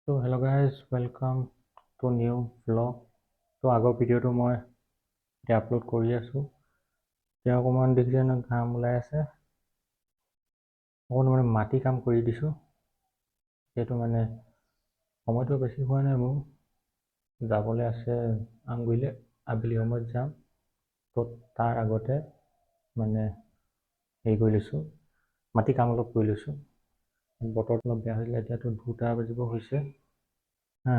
তো hello guys, welcome to new vlog। তো আগৰ ভিডিঅ'টো মই এতিয়া আপলোড কৰি আছোঁ। এতিয়া অকণমান দেখিছে ন, ঘাম ওলাই আছে। অকণ মানে মাটি কাম কৰি দিছোঁ। সেইটো মানে সময়টো বেছি হোৱা নাই, মোৰ যাবলৈ আছে আমগুৰিলৈ। আবেলি সময়ত যাম। তো তাৰ আগতে মানে হেৰি কৰি লৈছোঁ, মাটি কাম অলপ কৰি লৈছোঁ। বতৰটো অলপ বেয়া হৈছিলে। এতিয়াতো 2টা বাজিব হৈছে। হা,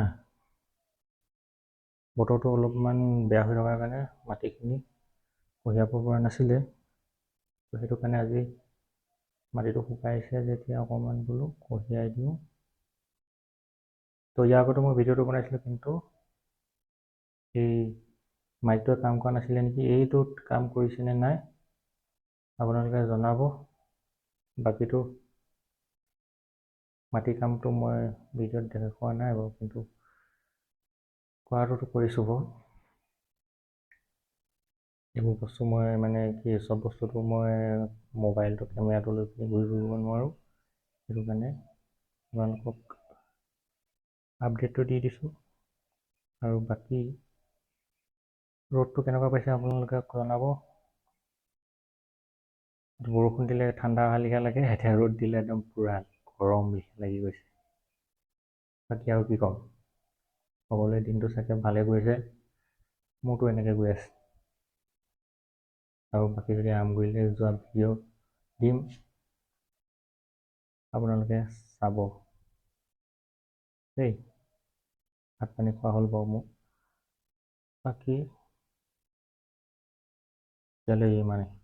বতৰটো অলপমান বেয়া হৈ থকাৰ কাৰণে মাটিখিনি কঢ়িয়াব পৰা নাছিলে। তো সেইটো কাৰণে আজি মাটিটো শুকাইছে যেতিয়া অকণমান বোলো কঢ়িয়াই দিওঁ। তো ইয়াৰ আগতো মই ভিডিঅ'টো বনাইছিলোঁ, কিন্তু এই মাইকটোৱে কাম কৰা নাছিলে নেকি? এইটোত কাম কৰিছেনে নাই আপোনালোকে জনাব। বাকীটো মাটি কামটো মই ভিডিঅ'ত দেখুওৱা নাই বাৰু, কিন্তু কৰাটোতো কৰিছোঁ বাৰু। এইবোৰ বস্তু মই মানে কি, চব বস্তুটো মই মোবাইলটো কেমেৰাটো লৈ পিনি ঘূৰি ফুৰিব নোৱাৰোঁ। সেইটো কাৰণে আপোনালোকক আপডেটটো দি দিছোঁ। আৰু বাকী ৰ'দটো কেনেকুৱা পাইছে আপোনালোকে জনাব। বৰষুণ দিলে ঠাণ্ডা লেখীয়া লাগে, এতিয়া ৰ'দ দিলে একদম পূৰা গৰম লেখীয়া লাগি গৈছে। বাকী আৰু কি ক'ম? সকলোৰে দিনটো চাগে ভালে গৈছে, মোৰতো এনেকৈ গৈ আছে। আৰু বাকী যদি আমগুৰিলৈ যোৱা ভিডিঅ' দিম, আপোনালোকে চাব দেই। ভাত পানী খোৱা হ'ল বাৰু মোৰ। বাকী এতিয়ালৈ ইমানেই।